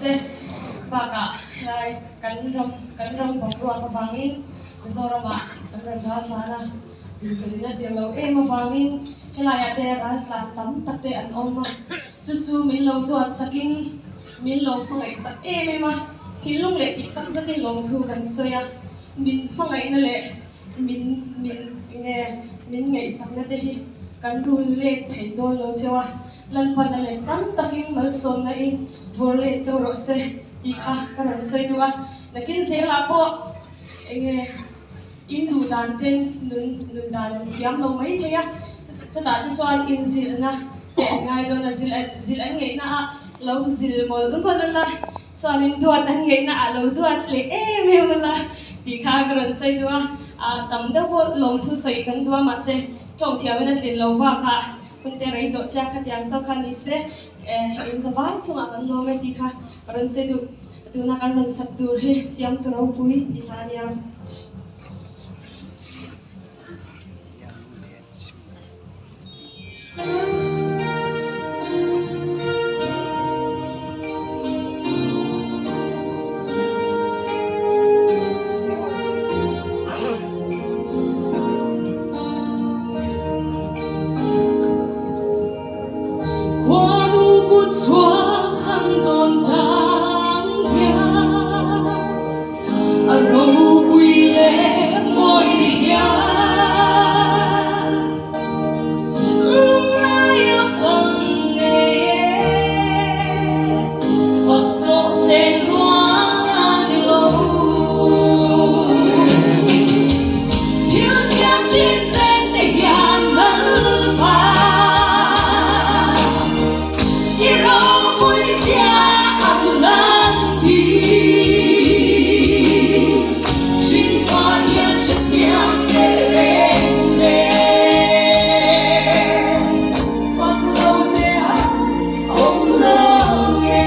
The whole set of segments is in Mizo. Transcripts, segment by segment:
se. Bakah helai kan ram kan ram boruak avangin Mizoramah kan rawn raltlan a, dinhmun in a zir lo em avangin helaiah te raltlan tam tak te an awm a, chu chu min lo duat sakin min lo hmangaihsak em em a, thinlung leh tih tak zetin lawmthu kan sawi a, min hmangaihna leh min min nge min ngaihsakna te hi kan rul let thei dawn lo cheu a, Lalpan a let tam takin malsawmna in vur let cheu rawh se tih kha ka rawn sawi duh a, nakin zelah pawh enge in duh dan ten nun nun dan an thiam lo mai thei a, chutah te chuan inzilhna te an ngai dawn a, zilh zilh an ngaihna ah lo zil mawlh mawlh a la. Chuanin duat an ngeihna ah lo duat leh em em a la tih kha ka rawn sawi duh a, ah tam deuh pawh lawmthu sawi kan duh a mahse tawng thiamin a tlin lo bakah hun te rei tawh sia khatiang chauh kha ni se eh in za vai chungah kan lawm e tih kha ka rawn sawi duh, tuna kan rawn sak tur hi Siamtu ropui tih hla a nia. Khuanu kut chhuak han dawn chang hian a ropui leh mawi ni hian lunglai a fang ngei e, fak zawh sen ruang a ni lo. Thil siam tin reng te hian Lalpa i ropui zia an lan bik. Hringfa hian hrethiam teh reng che. Fak lo che a awm lo nge.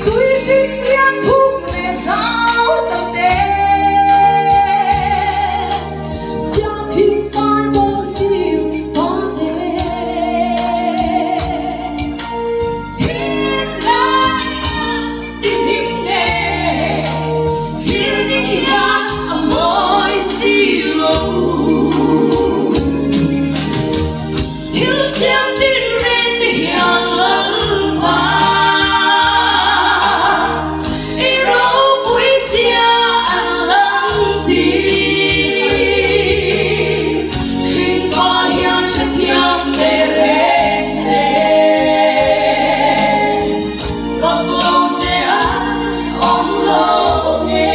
Tui fing riak thuk leh zau tam te, Chhia thing par bawm sir va te. Thim laia ti hlim nge, Thil ni hian a mawi si lo. Thil siam tin reng te hian Lalpa i ropui zia an lang ti. Hringfa hian hrethiam teh reng che. Fak lo che a awm lo nge.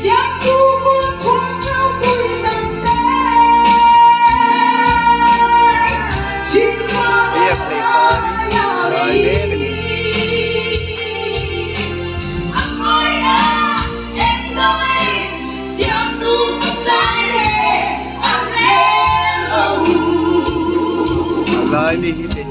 Chiangtu kut chhuak hau tui dang te, Chinfa dang lai a lei. A ngawi a en lo mai, Siamtu fak zai re a rel lo. Lai mi hi te.